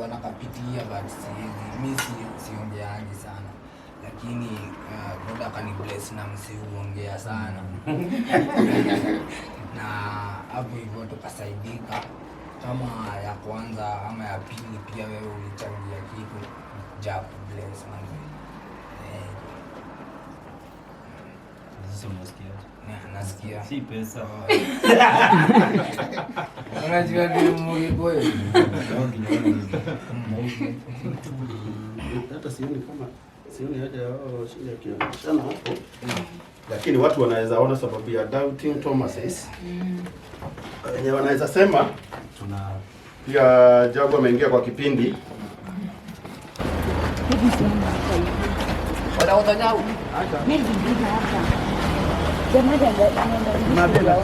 Nilikuwa nakapitia, but siwezi, mi siongeangi sana, lakini God akani bless na msi huongea sana, na hapo hivyo tukasaidika. Kama ya kwanza ama ya pili, pia wewe ulichangia kitu ja bless manze. Eh, Sasa unasikiaje? Nasikia Si pesa. Unajua ni Mgikuyu. Hata sioni kama, sioni haja ya wao shida kionyeshana hapo, lakini watu wanaweza ona sababu ya doubting Thomases wenye wanaweza sema Tuna pia Jagu ameingia kwa kipindi. Hebu simama hapa hivi. Melvin, piga hapa. Jamani, anaenda.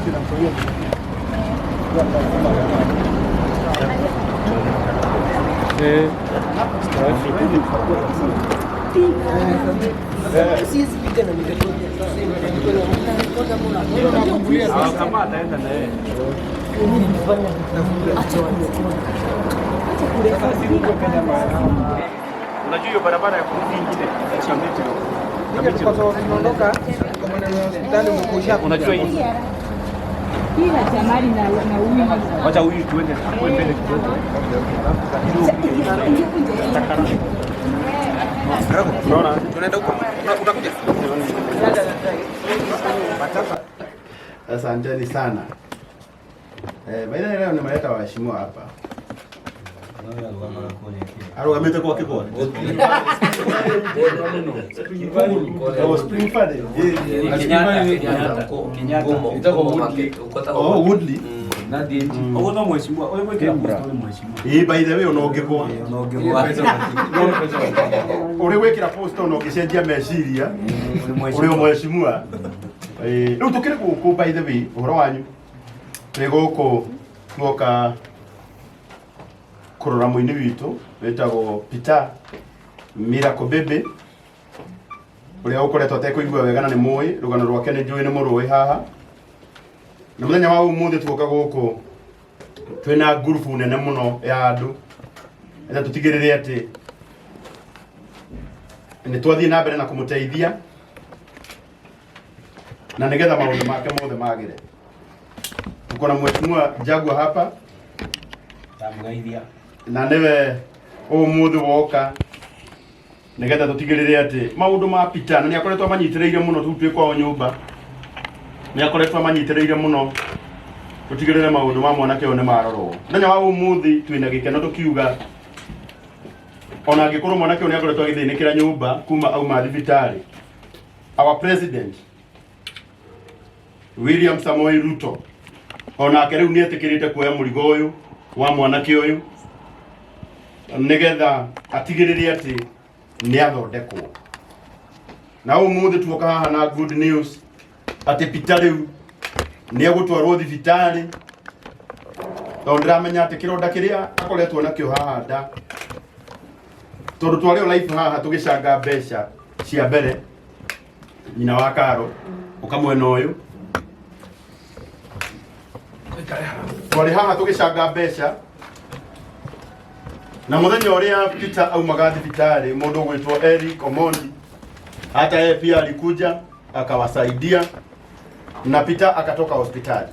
Kama ataenda na yeye. Acha kurekodi. Acha kurekodi. Unajua hiyo barabara ya kurudi ingine ya Kamiti. Tunaondoka kwa maneno ya hospitali umekuisha. Unajua hii. Piga Jamali na huyu. Wacha huyu tuende akue mbele kidogo. Unaona? Tunaenda huko. Utakuja. Asanteni sana. Eh, by the way, leo nimeleta waheshimiwa hapa. Arugamite kwa kikone. Oh, Spring Valley. Kenyatta. Oh, Woodley. Ũguo no mheshimiwa, ũyũ gwĩkĩra post ũrĩ mheshimiwa. Ĩ, by the way, ona ũngĩgwa. Ũrĩ gwĩkĩra post ona ũngĩcenjia meciria. Ũrĩ o mheshimiwa. Eh, rĩu tũkĩrĩ gũkũ, by the way, ũhoro wanyu. Twĩ gũkũ tuoka kũrora mũini witũ wĩtagwo Peter Miracle Baby, ũrĩa ũkoretwo atekũigua wega, na nĩ mũĩ rũgano rwake, nĩ njũĩ nĩ mũrũĩ haha. Na mũthenya wa ũmũthĩ tuoka gũkũ twĩna ngurubu nene mũno ya andũ etha tũtigĩrĩre atĩ nĩ twathiĩ na mbere na kũmũteithia na nĩgetha maũndũ make mothe magĩre. Tuko na mheshimiwa Jaguar hapa. Ndamũgeithia. Na nĩwe ũmũthĩ woka nĩgetha tũtigĩrĩre atĩ maũndũ ma Peter, na nĩ akoretwo amanyitĩrĩire mũno tu twĩ kwao nyũmba, nĩ akoretwo amanyitĩrĩire mũno, tũtigĩrĩre maũndũ ma mwanake ũyũ nĩ marorwo. Mũthenya wa ũmũthĩ twĩna gĩkeno tũkiuga ona angĩkorwo mwanake ũyũ nĩ akoretwo agĩthĩnĩkĩra nyũmba kuma auma thibitarĩ, our president William Samoei Ruto onake rĩu nĩ etĩkĩrĩte kuoya mũrigo ũyũ wa mwanake ũyũ nĩgetha atigĩrĩre atĩ nĩ athondekwo. Na ũmũthĩ tuoka haha na good news atĩ Peter rĩu nĩ egũtwarwo thibitarĩ, tondũ ndĩramenya atĩ kĩronda kĩrĩa akoretwo nakĩo haha nda, tondũ twarĩ o live haha tũgĩcanga mbeca cia mbere, nyina wa Karo ũka mwena ũyũ, twarĩ haha tũgĩcanga mbeca, na mũthenya ũrĩa Peter aumaga thibitarĩ, mũndũ ũgwĩtwo Eric Omondi hata yeye pia alikuja akawasaidia na Peter akatoka hospitali.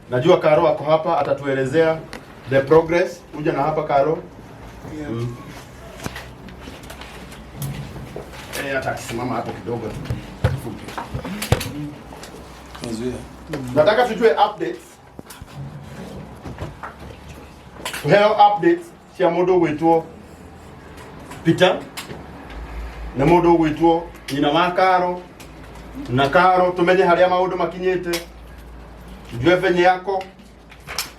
Najua Karo ako hapa, atatuelezea the progress. Kuja na hapa, Karo. Eh, hata akisimama hapo kidogo tu. Fupi. Nataka tujue updates. Tuheo updates cia mũndũ ũgwĩtwo Peter na mũndũ ũgwĩtwo nyina wa Karo na Karo, tumenye harĩa maũndũ makinyĩte, tujue venye yako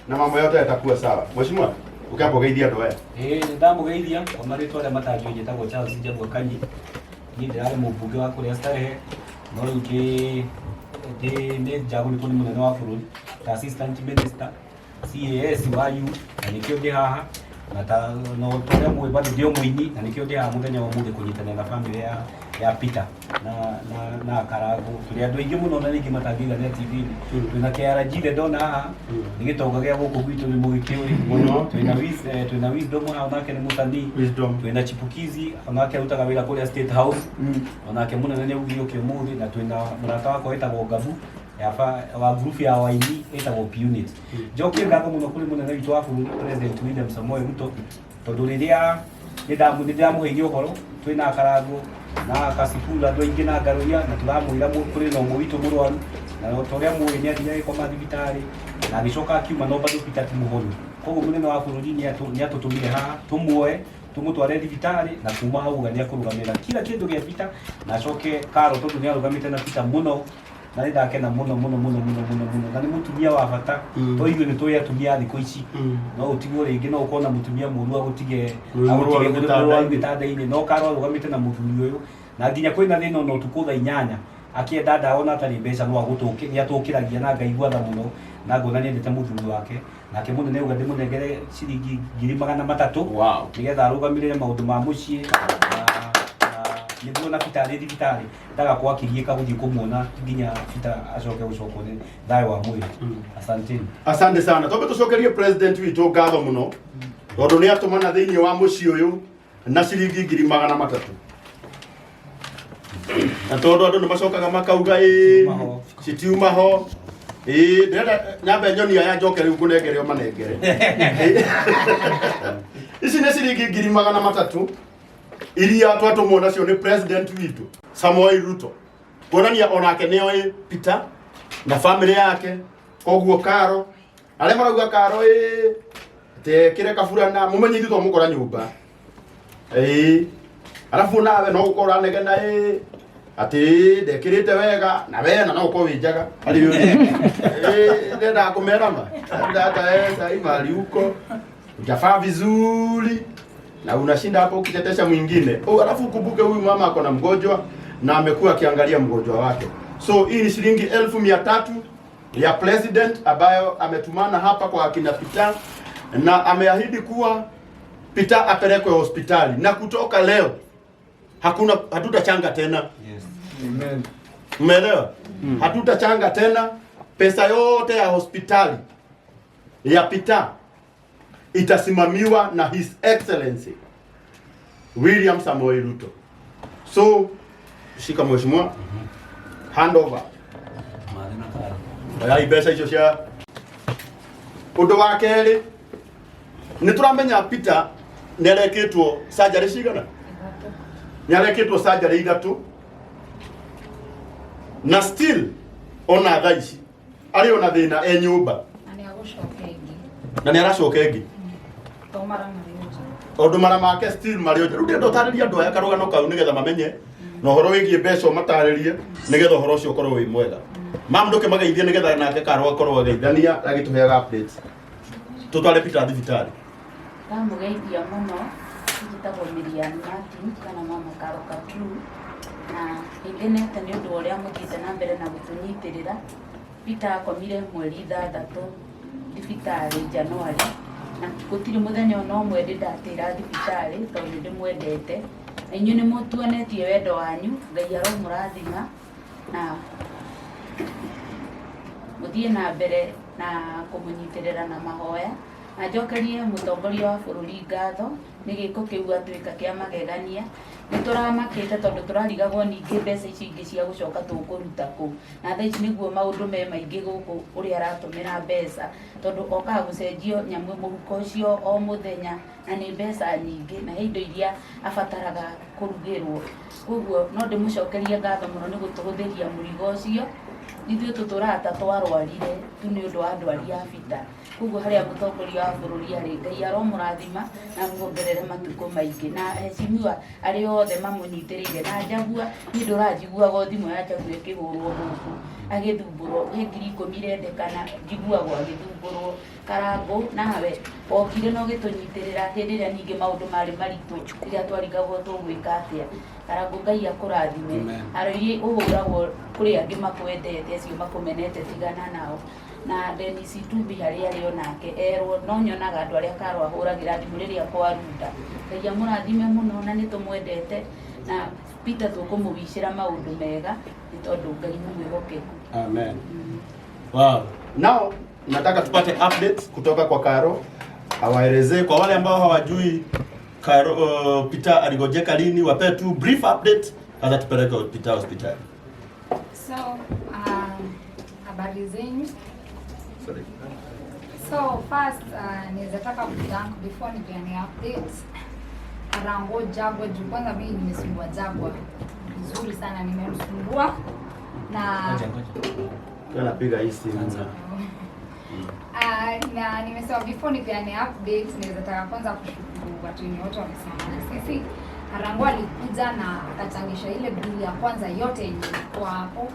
na mambo yote yatakuwa sawa. Mheshimiwa, ukiamba ũgeithia andũ aya. Ĩĩ, nĩ ndamũgeithia kwa marĩtwa arĩa matanjũĩ, njĩtagwo Charles Njagua Kanyi. Niĩ ndĩrarĩ mũmbunge wa kũrĩa Starehe, no rĩu ndĩ nĩ njagũrĩtwo nĩ mũnene wa bũrũri ta assistant minister CAS wa youth, na nĩkĩo ndĩ haha, na ta no tũrĩa mũĩ bado ndĩ o mũini, na nĩkĩo ndĩ haha mũthenya wa ũmũthĩ kũnyitanĩra na family ya Ya Peter na na na Karangũ tũrĩ andũ aingĩ mũno na rĩngĩ matangĩiganĩra TV-inĩ. Twĩna KRG the Don haha, nĩ gĩtonga gĩa gũkũ gwitũ, nĩ mũgĩkĩũĩ. Mũno. Twĩna Wisdom haha, onake nĩ mũsanii. Wisdom. Twĩna Chipukizi, onake arutaga wĩra kũrĩa State House, onake mũnene nĩ augire oke ũmũthĩ. Na twĩna mũrata wakwa wĩtagwo Ngabu yaba wa group ya waini ĩtagwo P-Unit. Njokie ngatho mũno kũrĩ mũnene witũ wa bũrũri, President William Samoei Ruto, tondũ rĩrĩa nĩ ndĩramũheire ũhoro twĩna Karangũ na Kasipula, andũ aingĩ na Ngaruiya, na tũramwĩra kũrĩ na ũmwe witũ mũrwaru, na ta ũrĩa mũĩ nĩ athire agĩkoma thibitarĩ na agĩcoka akiuma, no bado Peter ti mũhonu. Koguo mũnene wa bũrũri nĩ atũtũmire haha tũmuoe tũmũtware thibitarĩ, na kuma hau uga nĩ akũrũgamĩrĩra kila kĩndũ gĩa Peter na acoke Karo, tondũ nĩ arũgamĩte na Peter mũno, na nĩ ndakena mũno mũno mũno mũno mũno mũno, na nĩ mũtumia wa bata. To ithuĩ nĩ tũĩ atumia a thikũ ici, no ũtigwo rĩngĩ, no ũkorwo na mũtumia mũru agũtige. Mũrwaru. Agũtige gĩtanda-inĩ. Mũrwaru gĩtanda-inĩ, no Karo arũgamĩte na mũthuri ũyũ, na nginya kwĩna thĩna ona ũtukũ thaa 8 akĩenda ndawa na atarĩ mbeca, no agũtũkĩ nĩ atũkĩragia, na ngaigua tha mũno na ngona nĩ endete mũthuri wake. Nake mũnene auga ndĩmũnengere ciringi 300,000 nĩgetha arũgamĩrĩre maũndũ ma mũciĩ na nĩguo na Peter arĩ thibitarĩ ndagakorwo akĩgiĩka gũthiĩ kũmuona nginya Peter acoke gũcokwo nĩ thayũ wa mwĩrĩ. Asanteni. Asante sana. Twambe tucokerie president witũ ngatho mũno tondũ nĩ atũmana thĩinĩ wa mũciĩ ũyũ na ciringi 300,000, na tondũ andũ nĩ macokaga makauga ĩ Ho. Citiuma ho. Ĩ ndĩrenda nyambe nyoni aya njoke rĩu ngũnengere o manengere. Ici nĩ ciringi 300,000 iria twatũmwo nacio nĩ president witũ Samoei Ruto, kuonania onake nĩ oĩ Peter na family yake. Koguo Karo, arĩa marauga Karo ĩ tekĩre kaburana, mũmenye ithuĩ twamũkora nyũmba ĩĩ, arabu nawe no gũkorwo ũranegena ĩ atĩ ndekĩrĩte wega, na we na no ũkorwo wĩ njaga arĩ ĩĩ ndenda kũmera ma hata wewe sahi mahali huko hujavaa vizuri na unashinda hapo ukitetesha mwingine. Oh, alafu ukumbuke huyu mama ako na mgonjwa na amekuwa akiangalia mgonjwa wake. So hii ni shilingi 300,000 ya president ambayo ametumana hapa kwa akina Peter, na ameahidi kuwa Peter apelekwe hospitali na kutoka leo hakuna, hatutachanga tena. Yes. Amen. Umeelewa? Hatutachanga tena. Pesa yote ya hospitali ya Peter itasimamiwa na His Excellency William Samoei Ruto. So shika mheshimiwa, hand over. Marĩ na Karo. Oyai mbeca icio cia ũndũ wa kerĩ. Nĩ tũramenya Peter nĩ arekĩtwo surgery cigana? Nĩ arekĩtwo surgery ithatũ, na still ona thaa ici arĩ ona thĩna e nyũmba. Na nĩ agũcoka ĩngĩ. Na nĩ aracoka ĩngĩ. To mara marĩ nja. Tondũ mara make still marĩ o nja. Rĩu ndĩrenda ũtarĩrie andũ aya karũgano kau nĩgetha mamenye na ũhoro wĩgiĩ mbeca, ũmatarĩrie nĩgetha ũhoro ũcio ũkorwo wĩ mwega. Mam, ndũkĩmageithie nĩgetha nake Karo akorwo ageithania agĩtũheaga updates tũtware Peter thibitarĩ. Ndamũgeithia mũno. Njĩtagwo Miriam Martin kana Mama Karo Katru, na nĩngenete nĩ ũndũ wa ũrĩa mũthiĩte na mbere na gũtũnyitĩrĩra. Peter akomire mweri 6 thibitarĩ Januari, na gũtirĩ mũthenya ona ũmwe ndĩ ndatĩra thibitarĩ tondũ nĩ ndĩmwendete, na inyuĩ nĩ mũtuonetie wendo wanyu. Ngai aromũrathima na mũthiĩ na mbere na kũmũnyitĩrĩra na mahoya. Na njokerie mũtongoria wa bũrũri ngatho nĩ gĩko kĩu atuĩka kĩa magegania. Nĩ tũramakĩte tondũ tũrarigagwo ningĩ mbeca icio ingĩ cia gũcoka tũkũruta kũ, na thaa ici nĩguo maũndũ me maingĩ gũkũ ũrĩa aratũmĩra mbeca, tondũ okaga gũcenjio nyamũ mũhuko ũcio o mũthenya, na nĩ mbeca nyingĩ, na he indo iria abataraga kũrugĩrwo. Koguo no ndĩmũcokerie ngatho mũno nĩ gũtũhũthĩria mũrigo ũcio. Ithuĩ tũtũraga ta twarwarire tu nĩ ũndũ wa ndwari ya Peter. Koguo harĩa mũtongoria wa bũrũri arĩ, Ngai aromũrathima na amuongerere matukũ maingĩ, na heshimiwa arĩa othe mamũnyitĩrĩire. Na Njagua, niĩ ndũranjiguaga o thimũ ya Njagua ĩkĩhũrwo gũkũ agĩthumbũrwo, he 10,000 irendekana, njiguagwo agĩthumbũrwo. Karangũ, nawe wokire na ũgĩtũnyitĩrĩra hĩndĩ ĩrĩa ningĩ maũndũ marĩ maritũ, rĩrĩa twarigagwo tũgwĩka atĩa. Karangũ, Ngai akũrathime. Amen. Aro iria ũhũragwo kũrĩ angĩ makwendete, acio makũmenete tigana nao. Na Dennis Itumbi harĩa arĩ onake erwo no nyonaga andũ arĩa Karo ahũragĩra thimũ rĩrĩa kwarunda. Ngai amũrathime mũno na nĩ tũmwendete. Na Peter tũkũmũwicĩra maũndũ mega nĩ tondũ Ngai nĩ mwĩhokeku. Amen. Wow. Now nataka tupate updates kutoka kwa Karo, awaelezee kwa wale ambao hawajui Karo, Peter aligojeka lini, wape tu brief update hata tupeleke Peter hospitali. So, habari zenyu. Sorry. So first, naweza taka kuthank before nipeane update Arango Jagwa juu kwanza mimi nimesumbua Jagwa vizuri sana, nimemsumbua na Ngoja ngoja. Anapiga hii simu. Na nimesema before nipeane update, naweza taka kwanza kushukuru watu wenye wote wamesimama na sisi. Arango alikuja na akachangisha ile bili ya kwanza yote yenye ilikuwa hapo,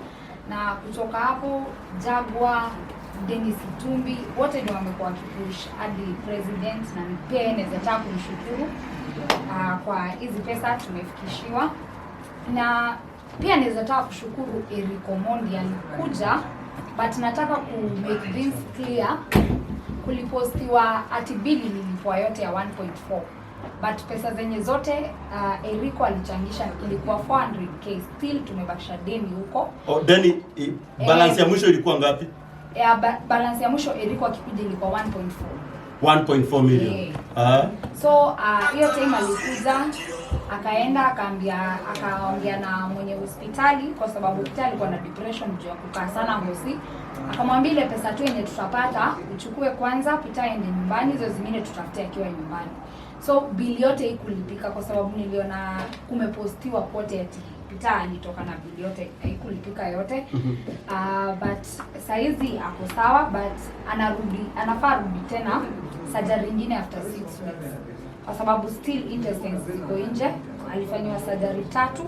na kutoka hapo Jagwa, Dennis Itumbi wote ndio wamekuwa wakipush hadi president, na pia naweza taka kumshukuru kwa hizi pesa tumefikishiwa, na pia naweza taka kushukuru Eric Omondi alikuja, but nataka ku make this clear, kulipostiwa ati bili ililipwa yote ya 1.4, but pesa zenye zote Eriko alichangisha ilikuwa 400K. Still tumebakisha deni huko. Oh, deni balance ya mwisho ilikuwa ngapi? Ya, balance ya mwisho Eriko akikuja ilikuwa 1.4. 1.4 million. Yeah. So hiyo time alikuja, akaenda, akaambia, akaongea na mwenye hospitali kwa sababu hospitali alikuwa na depression juu ya kukaa sana hosi. Akamwambia ile pesa tu yenye tutapata uchukue kwanza, Peter aende nyumbani, hizo zingine tutafutie akiwa nyumbani. So bili yote haikulipika kwa sababu niliona kumepostiwa kote ati Peter alitoka na bili yote, haikulipika yote. But saizi ako sawa, but anarudi, anafaa rudi tena surgery ingine after 6 weeks kwa sababu still intestines ziko nje. Alifanyiwa surgery tatu,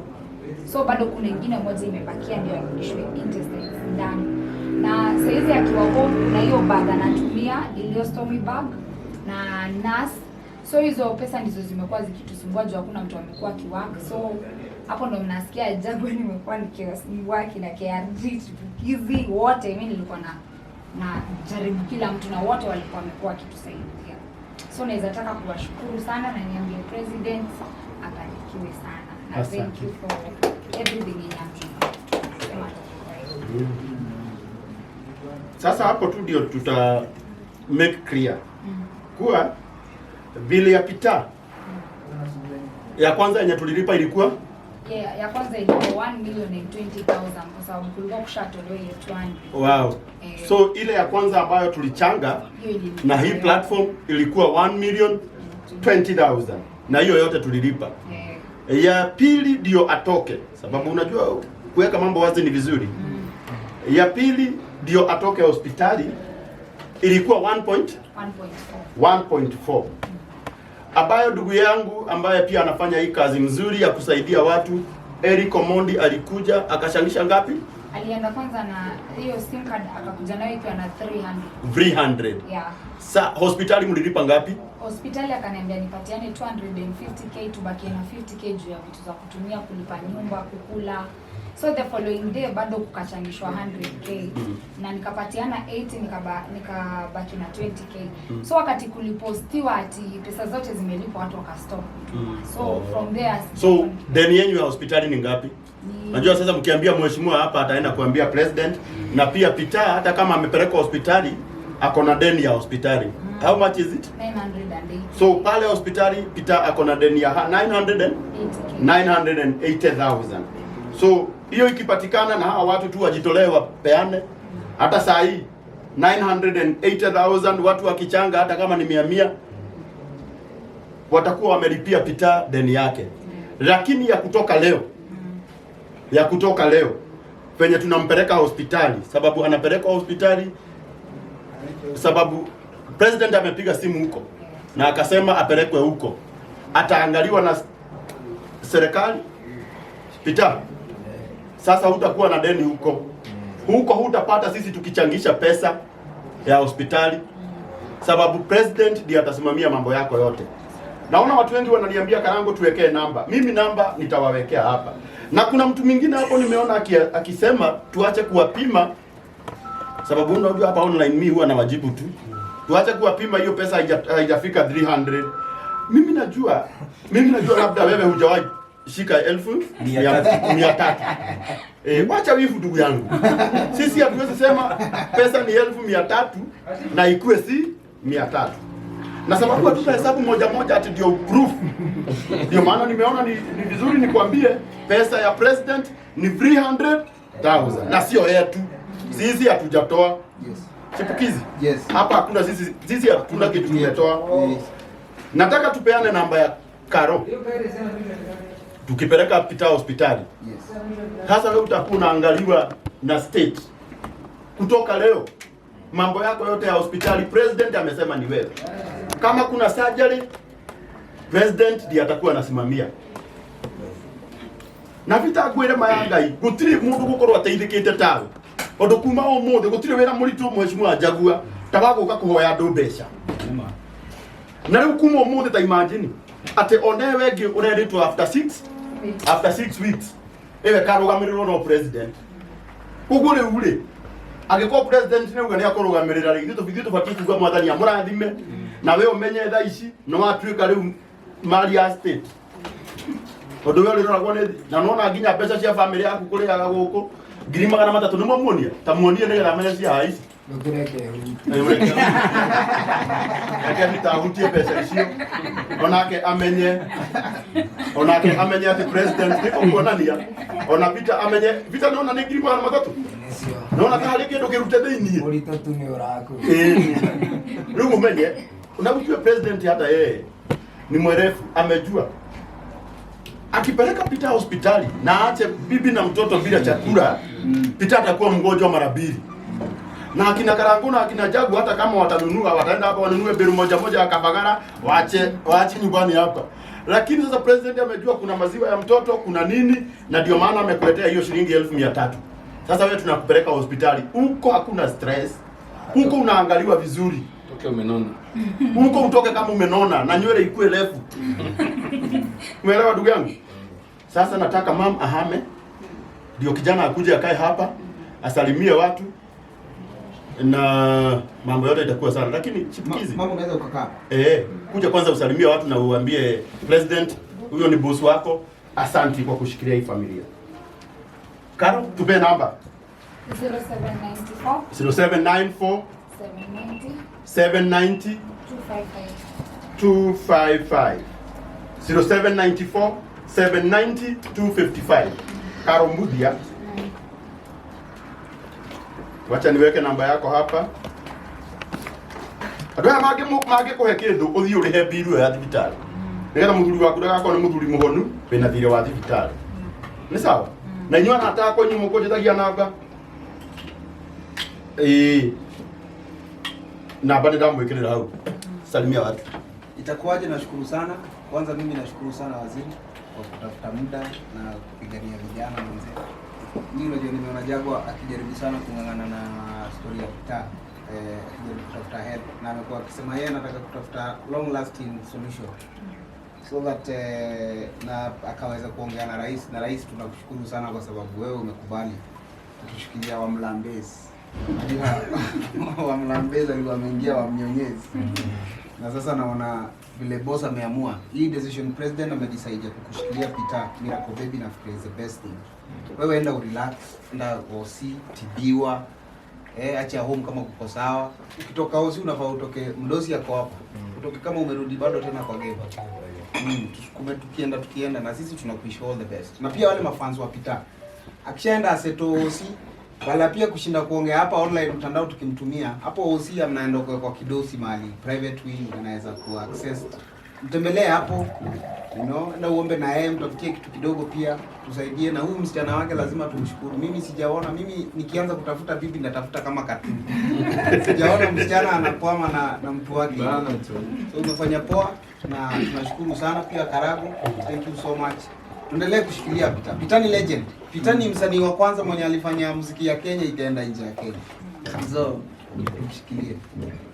so bado kuna ingine moja imebakia ndio arudishwe intestines ndani. Na saizi akiwa home kuna hiyo bag anatumia, ileostomy bag na nurse. So hizo pesa ndizo zimekuwa zikitusumbua juu hakuna mtu amekuwa akiwork. So hapo ndo mnasikia Jagwa nimekuwa nikiwasumbua, kina KRG, chipukizi wote, mi nilikuwa na jaribu kila mtu na wote walikuwa wamekuwa wakitusaidia. So naweza taka kuwashukuru sana na niambie president abarikiwe sana na Asante. thank you for everything yenye atusema atafurahi. Sasa hapo tu ndio tuta make clear kuwa bili ya Peter ya kwanza yenye tulilipa ilikuwa Yeah, ya kwanza ilikuwa 1 million and 20,000 kwa sababu kulikuwa kushatolewa ile 200. Wow. Eh. So ile ya kwanza ambayo tulichanga Hiyo ililipa na hii yote. platform ilikuwa 1 million 20,000 na hiyo yote tulilipa. Ya pili ndio atoke, sababu unajua kuweka mambo wazi ni vizuri. Ya pili ndio atoke hospitali ilikuwa 1 point 1.4. 1.4 ambayo ndugu yangu ambaye pia anafanya hii kazi mzuri ya kusaidia watu, Eric Omondi, alikuja akachangisha ngapi? Alienda kwanza na hiyo sim card, akakuja nayo ikiwa na 300. 300. Yeah. Sa hospitali mlilipa ngapi? Hospitali akaniambia nipatiane 250K, tubakie na 50K juu ya vitu za kutumia, kulipa nyumba, kukula. So the following day bado kukachangishwa 100K na nikapatiana 80, nikabaki na 20K. So wakati kulipostiwa ati pesa zote zimelipwa, watu wakastop kutuma. So from there So deni yenyu ya hospitali ni ngapi? Najua sasa mkiambia mheshimiwa hapa ataenda kuambia president, na pia Peter hata kama amepelekwa hospitali ako na deni ya hospitali. How much is it? 980. So pale hospitali Peter ako na deni ya 900 and 80K. 980,000. So hiyo ikipatikana na hawa watu tu wajitolee wapeane, hata saa hii 980,000 watu wakichanga, hata kama ni mia mia, watakuwa wamelipia Peter deni yake. Lakini ya kutoka leo penye tunampeleka hospitali, sababu anapelekwa hospitali sababu president amepiga simu huko na akasema apelekwe huko, ataangaliwa na serikali. Peter, sasa hutakuwa na deni huko huko, hutapata sisi tukichangisha pesa ya hospitali, sababu president ndiye atasimamia mambo yako yote. Naona watu wengi wananiambia, "Karango, tuwekee namba." Mimi namba nitawawekea hapa, na kuna mtu mwingine hapo nimeona akisema tuache kuwapima, sababu unajua hapa online mi huwa nawajibu tu, tuache kuwapima, hiyo pesa haijafika 300. Mimi najua labda wewe hujawahi Shika elfu Mia 300. Wacha wivu ndugu yangu. Sisi hatuwezi sema pesa ni 300,000 na ikue si 300. Na sababu hatutahesabu moja moja ati ndio proof. Ndio maana nimeona ni vizuri nikwambie pesa ya president ni 300,000 na sio yetu. Sisi hatujatoa. Yes. Chipukizi. Yes. Hapa hakuna sisi hatuna kitu tumetoa. Yes. Nataka tupeane namba ya Karo. Tukipeleka Peter hospitali. Yes. Sasa wewe utakuwa unaangaliwa na state. Kutoka leo mambo yako yote ya hospitali president amesema ni wewe. Kama kuna surgery president ndiye atakuwa anasimamia. Na vita ngwire maya Ngai gutiri mundu gukorwo ateithikite tawe. Ondu kuma umuthi gutiri wira muritu mheshimiwa Njagua ta wa guka kuhoya andu mbeca. Na riu kuma umuthi ta imagine ati onewe ngi ureritwo after 6 weeks iwe karugamirirwo no president. Koguo riu ri angikorwo president ni uga ni akurugamirira ri ithuĩ tũbatiĩ kuga mwathani amũrathime na we umenye thaa ici nĩ watuĩka rĩu mali ya state. Tondũ we ũrĩroragwo nĩ na nona nginya mbeca cia family yaku kũrĩaga gũkũ 300,000 nĩ mwamuonia ta muonie nĩgetha amenye cia haha ici. Ndũkĩreke Reke nitahutie mbeca icio onake amenye atĩ president nĩ ũkuonania ona Peter amenye Peter nĩona nĩ 300,000 nĩcio. nona ta harĩ kĩndũ kĩrute thĩiniĩ. Ũritũ tu nĩ ũraku. Rĩu umenye na ujue president hata yeye ni mwerefu, amejua akipeleka Peter hospitali na aache bibi na mtoto bila chakula, Peter atakuwa mgonjwa mara mbili. Na akina Karangu na akina Jagu hata kama watanunua wataenda hapa wanunue biru moja moja ya Kavagara waache nyumbani hapa. Lakini sasa president amejua kuna maziwa ya mtoto, kuna nini, na ndio maana amekuletea hiyo shilingi 300,000. Sasa wewe tunakupeleka hospitali. Huko hakuna stress. Huko unaangaliwa vizuri. Toke umenona. Huko utoke kama umenona na nywele ikue refu. Umeelewa ndugu yangu? Sasa nataka mam ahame. Ndio kijana akuje akae hapa, asalimie watu na mambo yote itakuwa sana. Lakini chipukizi. Mama unaweza ukakaa. Kuja kwanza usalimie watu na uambie president huyo ni boss wako, asanti kwa kushikilia hii familia. Karo, tupe namba. 0794 0794 790 790 255. 255. 0794 790 255. Karo Mbuthia. Wacha niweke namba yako hapa. Andũ aya mangĩkũhe kĩndũ ũthiĩ ũrĩhe mbiru ĩyo ya thibitarĩ nĩgetha mũthuri waku ndagakorwo nĩ mũthuri mũhonu wĩna thirĩ wa thibitarĩ. Nĩ sawa? Na inyuĩ arata akwa inyuĩ mũkũnjĩtagia namba. Ĩĩ. Namba nĩndamwĩkĩrĩra hau. Salimia watu. Itakuwaje? Nashukuru sana. Kwanza mimi nashukuru sana waziri kwa kutafuta muda na kupigania vijana wenzetu. Mimi unajua nimeona Jaguar akijaribu sana kung'ang'ana na story ya Peter, akijaribu kutafuta help na amekuwa akisema yeye anataka kutafuta long lasting solution so that na akaweza kuongea na rais, na rais tunakushukuru sana kwa sababu wewe umekubali kutushikilia Wamlambezi. Unajua Wamlambezi alikuwa ameingia Wamnyonyezi. Na sasa naona vile boss ameamua hii decision, president amedecide ya kukushikilia Peter Miracle Baby, nafikiri is the best thing. Wewe enda urelax, enda OC, tibiwa, acha home kama kuko sawa. Ukitoka OC unafaa utoke, mdosi yako hapo. Utoke kama umerudi bado tena kwa game. Tusukume tukienda na sisi tunakuish all the best. Na pia wale mafans wa Peter. Akishaenda aseto OC, wala pia kushinda kuongea hapa online mtandao tukimtumia, hapo OC mnaenda kwa kidosi mahali private wing anaweza ku access. Mtembelee hapo, you know, na uombe na yeye mtafutie kitu kidogo pia tusaidie. Na huyu msichana wake lazima tumshukuru. Mimi sijaona, mimi nikianza kutafuta bibi natafuta kama katuni. Sijaona msichana anakwama na mtu wake. So umefanya poa na tunashukuru sana pia Karago. Thank you so much. Tuendelee kushikilia Peter. Peter ni legend. Peter ni msanii wa kwanza mwenye alifanya muziki ya Kenya ikaenda nje ya Kenya. So tumshikilie.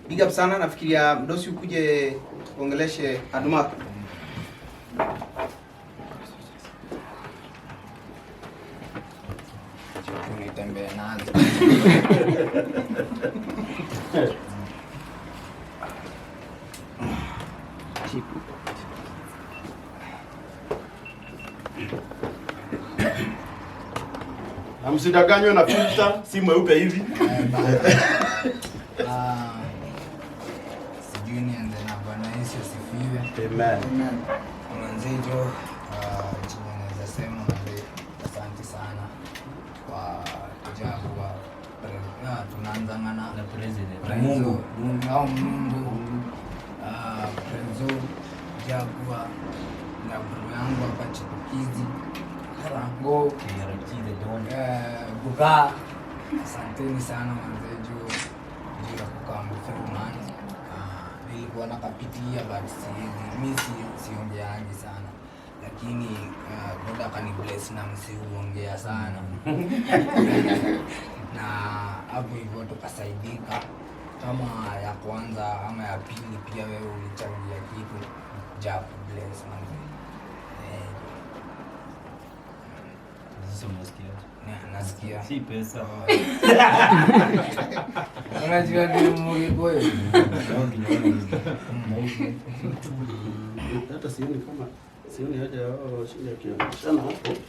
Big up sana, nafikiria mdosi ukuje uongeleshe Adumak. Unitembee nazo. Na msidanganywe na filter, si mweupe hivi. Ah, sijui nianze na Bwana Yesu asifiwe. Amen. Manze jo, chenye naweza sema manze, asante sana kwa Jaguar. Tunaanzanga na Na president. Prezo, Mungu. au Mungu. Prezo Jaguar na bro yangu hapa Chipukizi Karango KRG the Don. Buga, asanteni sana manze juu juu ya kucome through man. Nilikuwa nakapitia but siwezi mi siongeangi sana lakini God akani bless na msiuongea sana na hapo hivyo tukasaidika. Kama ya kwanza ama ya pili pia wewe ulichangia kitu, Jah bless manze. Sasa unasikia? Nasikia. Si pesa. Unajua ni Mugikuyu. Hata sioni kama sioni haja ya wao shida kionyeshana hapo.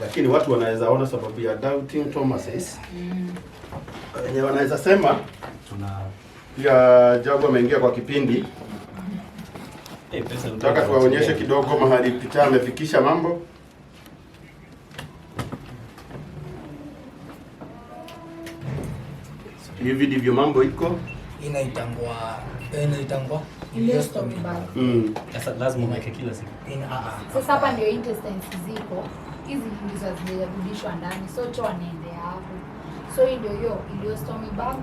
Lakini watu wanaweza ona sababu ya doubting Thomases. Wenye wanaweza sema Tuna pia Jagu ameingia kwa kipindi. Pesa Nataka tuwaonyeshe kidogo mahali Peter amefikisha mambo. Hivi ndivyo mambo iko. Inaitangwa Ileostomy bag. Sasa lazima uweke kila siku. Sasa hapa ndio intestines ziko. Hizi ndizo hazijarudishwa ndani. So choo anaendea hapo. So hii ndio hiyo ileostomy bag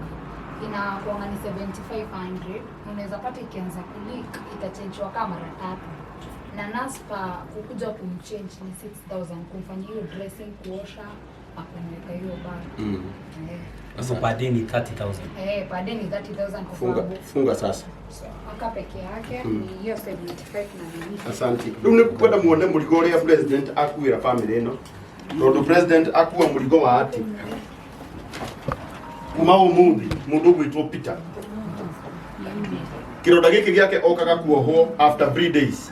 inakuanga ni 7500. Unaweza pata ikianza kuleak itachangewa kama mara tatu. Na naspa kukuja kumchange ni 6000 kumfanyia hiyo dressing, kuosha na kumweka hiyo bag. Sasa per day ni 30,000. Per day ni 30,000 kwa Funga, sababu funga sasa. aka peke yake ni hiyo 75 na nini. Asante. Rĩu nĩ kwenda muone mũrigo ũrĩa president akuĩra family ĩno. Tondũ president akua mũrigo wa ati. Kuma ũmũthĩ mũndũ ũgwĩtwo Peter. Kĩronda gĩkĩ gĩake okaga kuohwo after 3 days.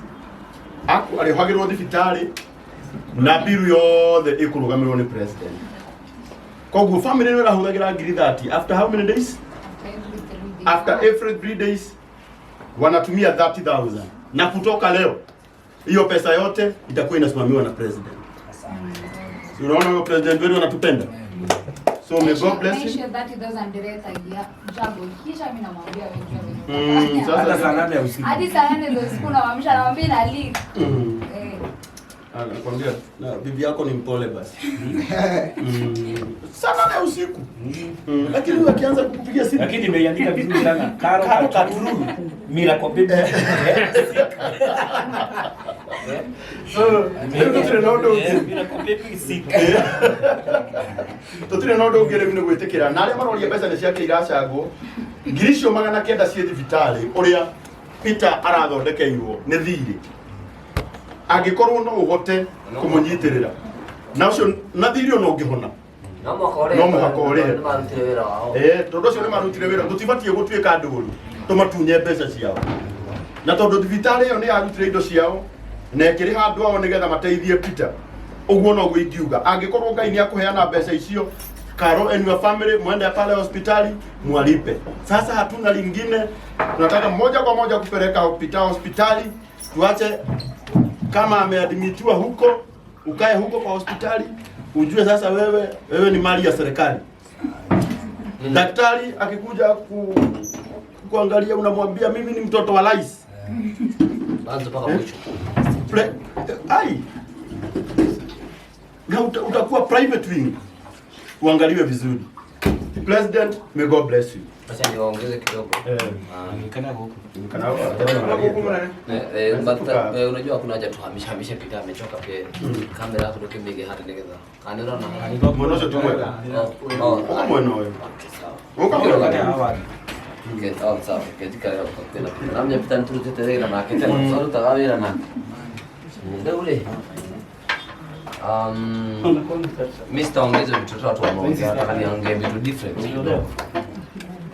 Aku arĩohagĩrwo thibitarĩ na biru yothe ĩkũrũgamĩrĩrwo nĩ president. Koguo family ĩno ĩrahũthagĩra ngiri 30 after how many days? After every 3 days. After every 3 days wanatumia 30,000 na kutoka leo hiyo pesa yote itakuwa inasimamiwa na president. Si unaona huyo president wetu anatupenda? So may God bless Maisha him. 30,000 direct ya Jago. Kisha mimi namwambia wewe njoo. Sasa Hata saa 8 ya usiku. Hadi saa 8 za usiku namwamsha namwambia na leak. Anakuambia na bibi yako ni mpole basi. Saa 8 ya usiku. Lakini huyu akianza kukupigia simu. Lakini nimeiandika vizuri sana. Karo Karo Katuru. Miracle baby. So, rĩu tũtirĩ na ũndũ ũngĩ. Miracle baby sick. Tũtirĩ na ũndũ ũngĩ rĩu nĩ gwĩtĩkĩra. Na arĩa maroria mbeca nĩ ciake iracangwo. Ngiri icio 900 ciĩ thibitarĩ ũrĩa Peter arathondekeirwo nĩ thirĩ. Angĩkorwo no ũhote kũmũnyitĩrĩra. Na ũcio na thirĩ ona ũngĩhona. No mũhaka ũrĩhe. No mũhaka ũrĩhe. Nĩ marutire wĩra wao. Tondũ acio nĩ marutire wĩra, tũtibatiĩ gũtuĩka andũ ũru, tũmatunye mbeca ciao. Na tondũ thibitarĩ ĩyo nĩ yarutire indo ciao na ĩkĩrĩha andũ ao nĩgetha mateithie Peter. Ũguo noguo ingiuga. Angĩkorwo Ngai nĩ akũheana mbeca icio, Karo and your family mwende pale hospitali mwalipe. Sasa hatuna lingine, tunataka moja kwa moja kupeleka Peter hospitali, tuache kama ameadmitiwa huko, ukae huko kwa hospitali, ujue sasa wewe ni mali ya serikali. Daktari akikuja kuangalia unamwambia mimi ni mtoto wa rais. Mwanzo mpaka mwisho. Ai. Na utakuwa private wing. Uangaliwe vizuri. President, may God bless you. Acha niwaongeze kidogo. Kana huko. Kana huko. But unajua kuna haja tuhamisha hamisha Peter amechoka pia. Kamera hapo ndio mbege hata nigetha. Kanira na. Mwana ucio tumweka. Uko mwena uyu. Okay, sawa. Uko mwena. Okay, sawa sawa. Katika leo tena. Namnya Peter nturutite wĩra nake tena. Twarutaga wĩra nake. Rĩu rĩ, mimi sitaongeza vitu tatu wameongea, nataka niongee vitu different kidogo.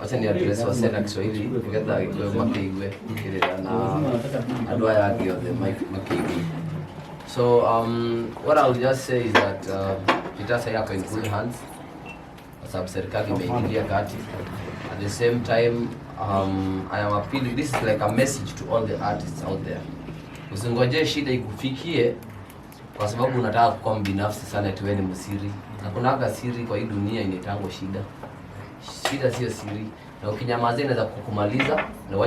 Wacha ni address wasee na Kiswahili nĩgetha Gĩkũyũ makĩigue kĩrĩra na andũ aya angĩ othe makĩigue. So what I'll just say is that Peter sasa yako in good hands kwa sababu serikali imeingilia kati. At the same time, I am appealing, this is like a message to all the artists out there. Usingojee shida ikufikie kwa sababu unataka kuwa mbinafsi sana eti wewe ni msiri. Hakunaga siri kwa hii dunia inaitangwa shida. Shida sio siri, na ukinyamazia inaweza kukumaliza na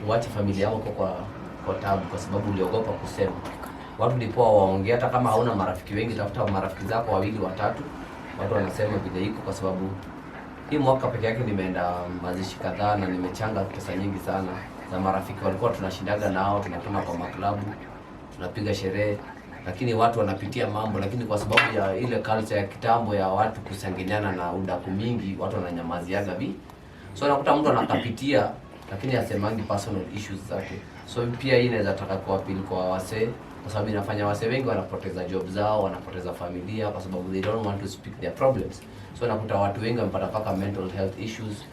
uache familia yako kwa tabu, kwa sababu uliogopa kusema. Watu ni poa waongee, hata kama hauna marafiki wengi, tafuta marafiki zako wawili watatu, watu wanasema vile iko, kwa sababu hii mwaka peke yake nimeenda mazishi kadhaa na nimechanga pesa nyingi sana za marafiki walikuwa tunashindaga nao, tunakuna kwa maklabu, tunapiga sherehe, lakini watu wanapitia mambo, lakini kwa sababu ya ile culture ya kitambo ya watu kusanginyana na udaku mingi, watu wananyamaziaga vi, so unakuta mtu anakapitia lakini asemangi personal issues zake. So pia hii inaweza taka kuappeal kwa wasee, kwa sababu inafanya wasee wengi wanapoteza job zao, wanapoteza familia kwa sababu they don't want to speak their problems. So unakuta watu wengi wamepata mpaka mental health issues.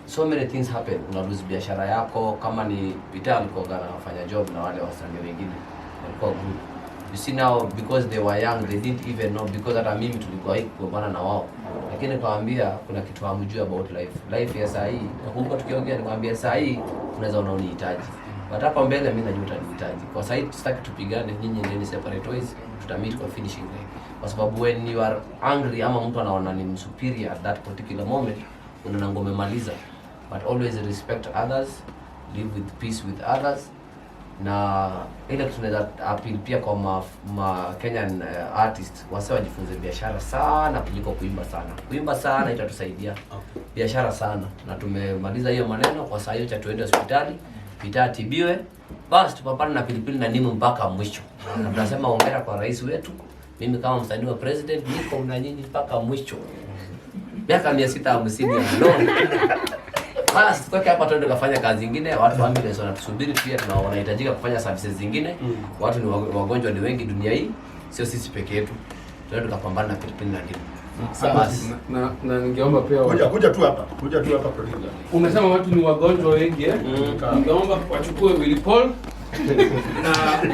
So many things happen. Una lose biashara yako, kama ni Peter alikuwa anafanya job na wale wasanii wengine walikuwa group. You see now, because they were young, they didn't even know, because hata mimi tulikuwa hii kugombana na wao, lakini nikamwambia kuna kitu hamjui about life. Life ya saa hii, nakumbuka tukiongea, nikamwambia saa hii unaweza unaonihitaji, but hapa mbele mimi najua utanihitaji. Kwa saa hii sitaki tupigane, nyinyi endeni separate ways, tutameet kwa finishing line, kwa sababu when you are angry ama mtu anaona ni superior at that particular moment, unaona umemaliza. But always respect others, live with peace with others. Na ile kitu tunaweza appeal pia kwa ma Kenyan artist, wase wajifunze biashara sana kuliko kuimba sana. Kuimba sana itatusaidia biashara sana, na tumemaliza hiyo maneno kwa saa hiyo. Cha tuende hospitali, Peter atibiwe, basi tupambane na pilipili na ndimu mpaka mwisho. Na tunasema hongera kwa rais wetu. Mimi kama msanii wa president niko na nyinyi mpaka mwisho, miaka 650 ya no. Basi tutoke hapa tuende kufanya kazi zingine. Watu wa ambulance wanatusubiri pia, tuna wanahitajika kufanya services zingine. Watu ni wagonjwa ni wengi dunia hii, sio sisi peke yetu. Tuende tukapambana na pilipili na ndimu. Basi. Na ningeomba pia Kuja kuja tu hapa. Kuja tu hapa, producer. Umesema watu ni wagonjwa wengi, eh? Ningeomba wachukue Willy Paul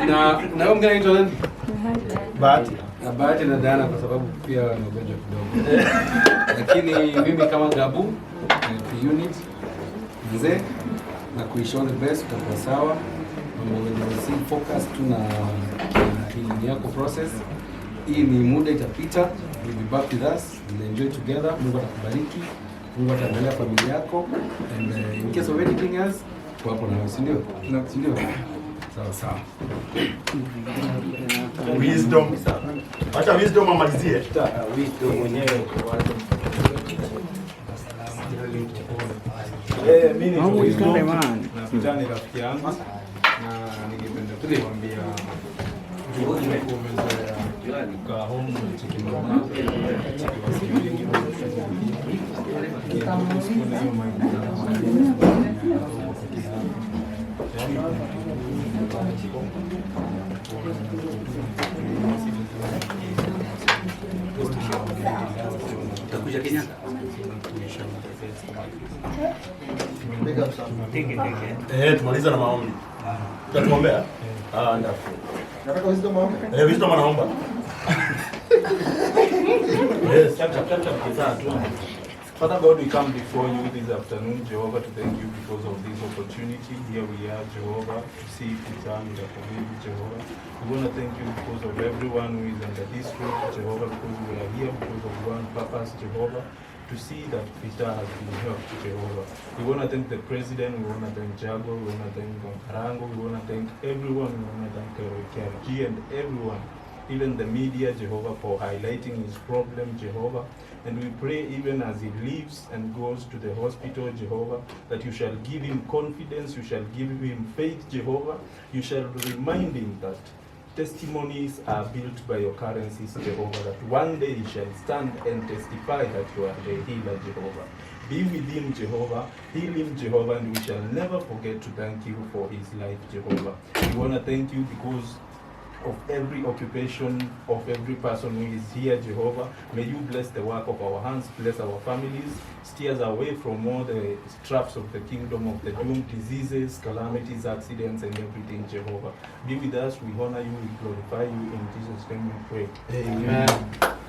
na huyo mwingine anaitwa nani? Bahati. Na Bahati na Diana kwa sababu pia ni wagonjwa kidogo. Lakini mimi kama Gabu P unit mzee na kuwish all the best, utakuwa sawa. Mambo si focus tu na healing yako process. Hii ni muda itapita, you'll be back with us, we'll enjoy together. Mungu atakubariki, Mungu ataangalia familia yako and in case of anything else, tuko hapo na wewe, si ndio? Si ndio? Sawa sawa. Wisdom. Acha Wisdom amalizie. Wisdom mwenyewe. Eh, mimi ni Wisdom na Peter ni rafiki yangu na ningependa kuambia umekuwa umezoea kukaa home, unacheki mama, unacheki wasee wengi, lakini usikuwe na hiyo mind ya peke yako. Yaani, Utakuja Kenya? Eh, tumaliza na maombi. Utatuombea? Ah, ndio. Nataka Wisdom aombe. Eh, Wisdom anaomba. Yes. Chap, chap, chap, chap. Father God, we come before you this afternoon, Jehovah, to thank you because of this opportunity. Here we are, Jehovah, to see Peter Miracle, Jehovah. We want to thank you because of everyone who is under this roof, Jehovah, because we are here because of one purpose, Jehovah, to see that Peter has been helped, Jehovah. We want to thank the president, we want to thank Jaguar, we want to thank Karango, we want to thank everyone, we want to thank KRG and everyone, even the media, Jehovah, for highlighting his problem, Jehovah. And we pray even as he leaves and goes to the hospital, Jehovah, that you shall give him confidence, you shall give him faith, Jehovah. You shall remind him that testimonies are built by occurrences, Jehovah, that one day he shall stand and testify that you are the healer, Jehovah. Be with him, Jehovah. Heal him, Jehovah, and we shall never forget to thank you for his life, Jehovah. We want to thank you because of every occupation of every person who is here, Jehovah. May you bless the work of our hands, bless our families, steer us away from all the traps of the kingdom of the doom, diseases, calamities, accidents, and everything, Jehovah. Be with us. We honor you. We glorify you. In Jesus' name we pray. Amen.